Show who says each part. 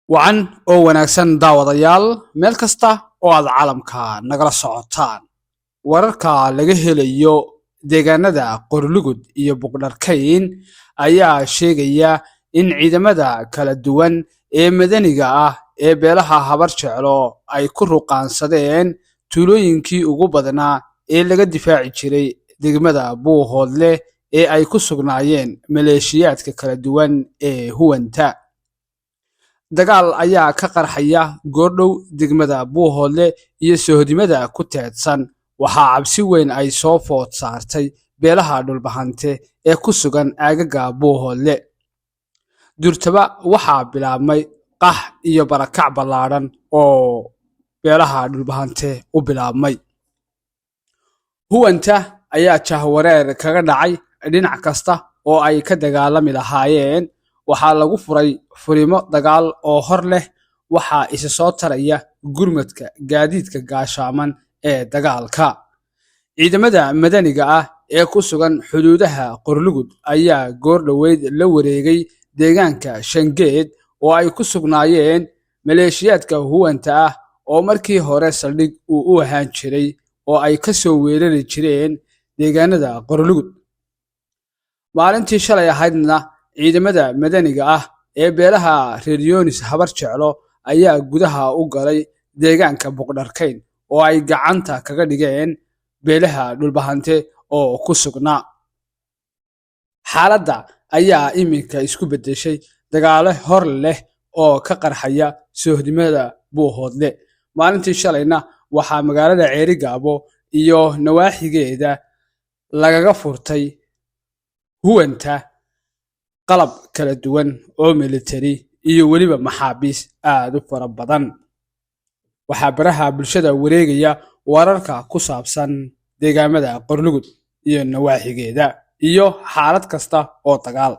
Speaker 1: Wacan oo wanaagsan, daawadayaal, meel kasta oo aad caalamka nagala socotaan. Wararka laga helayo deegaanada Qorlugud iyo Buqdharkayn ayaa sheegaya in ciidamada kala duwan ee madaniga ah ee beelaha Habar Jeclo ay ku ruqaansadeen tuulooyinkii ugu badnaa ee laga difaaci jiray degmada Buuhoodle ee ay ku sugnaayeen maleeshiyaadka kala duwan ee huwanta. Dagaal ayaa ka qarxaya goordhow degmada Buuhoodle iyo soohodimada ku teedsan. Waxaa cabsi weyn ay soo food saartay beelaha Dhulbahante ee ku sugan aagaga Buuhoodle. Durtaba waxaa bilaabmay qax iyo barakac ballaadhan oo beelaha Dhulbahante u bilaabmay. Huwanta ayaa jahwareer kaga dhacay dhinac kasta oo ay ka dagaalami lahaayeen. Waxaa lagu furay furimo dagaal oo hor leh. Waxaa isa soo taraya gurmadka gaadiidka gaashaaman ee dagaalka. Ciidamada madaniga ah ee ku sugan xuduudaha Qorlugud ayaa goor dhoweyd la wareegay deegaanka Shangeed oo ay ku sugnaayeen maleeshiyaadka huwanta ah, oo markii hore saldhig uu u ahaan jiray oo ay ka soo weerari jireen deegaanada Qorlugud. Maalintii shalay ahaydna ciidamada madaniga ah ee beelaha reer Yoonis Habar Jeclo ayaa gudaha u galay deegaanka Buqdharkayn oo ay gacanta kaga dhigeen beelaha Dhulbahante oo ku sugnaa. Xaaladda ayaa iminka isku beddeshay dagaalo hor leh oo ka qarxaya soohdimada Buuhoodle. Maalintii shalayna waxaa magaalada Ceerigaabo iyo nawaaxigeeda lagaga furtay huwanta qalab kala duwan oo militari iyo weliba maxaabiis aad u fara badan. Waxaa baraha bulshada wareegaya wararka ku saabsan deegaamada Qorlugud iyo nawaaxigeeda iyo xaalad kasta oo dagaal.